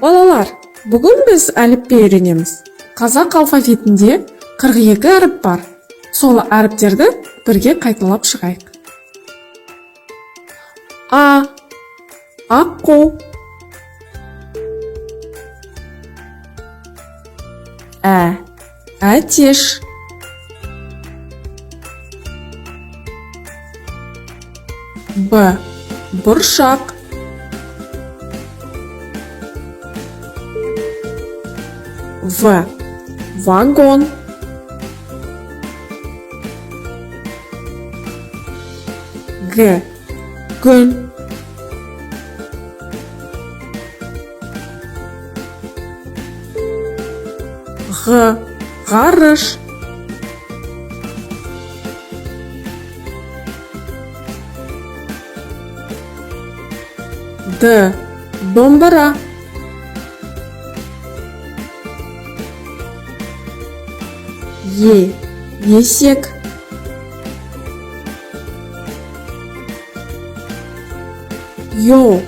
Балалар, бүгін біз әліппе үйренеміз. Қазақ алфавитінде 42 әріп бар. Сол әріптерді бірге қайталап шығайық. А, аққу. Ә, әтеш. Б, бұршақ. В, вагон. Г, гүл. Ғ, ғарыш. Д, домбыра. Е, есек. Ё,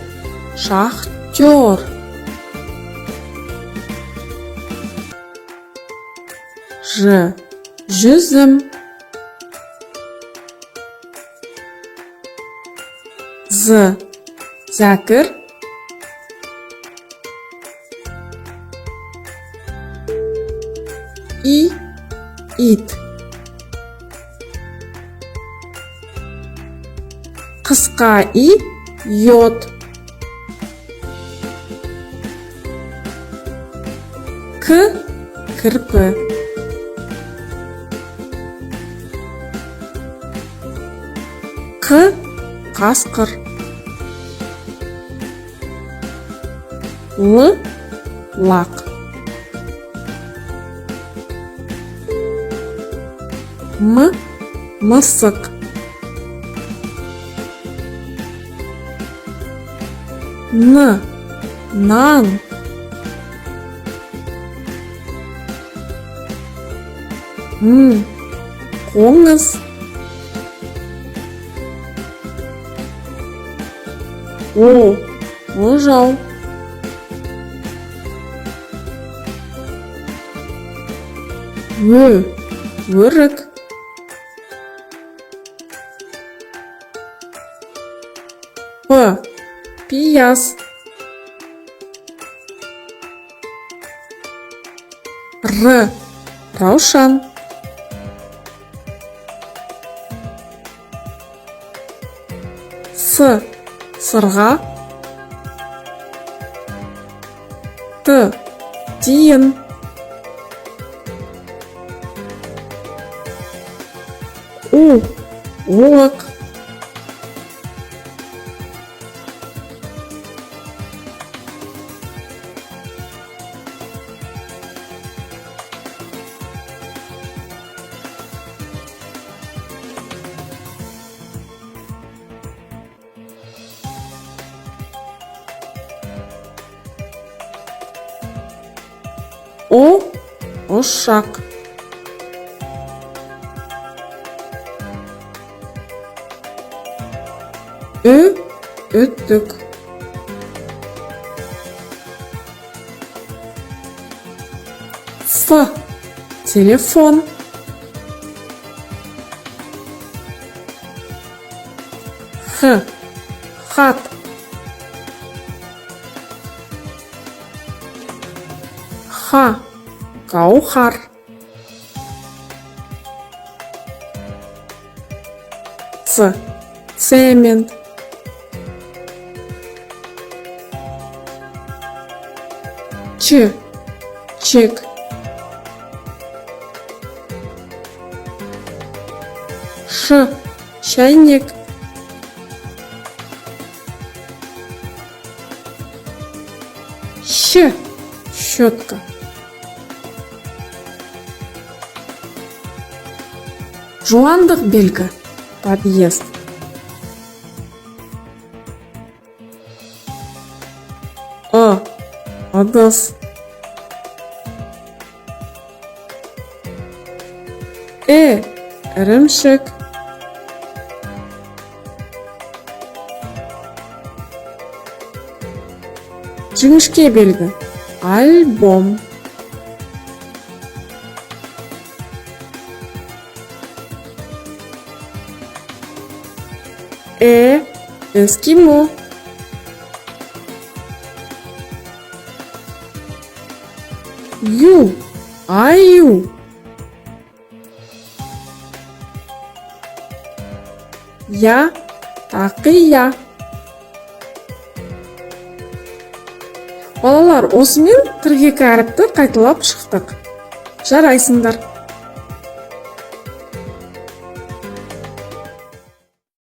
шахтер. Ж, жүзім. З, зәкір. И, ит. Қысқа и, йод. К, кірпі. Қ, қасқыр. Л, лақ. М, мысық. Н, нан. М, қоңыз. О, ожау. Ө, өрік. П, пияз. Р, раушан. С, сырға. Т, тиын. У, уық. О, ұшақ. Ү, үтік. Ф, телефон. Х, хат. Х, гауһар. Ц, цемент. Ч, чек. Ш, чайник. Щ, щетка. Жуандық белгі, подъезд. Ы, ыдыс. І, ірімшік. Жіңішке белгі. Альбом. Э, эскимо. Ю, аю. Я, тақия. Балалар, осымен 42 әріпті қайталап шықтық. Жарайсыңдар.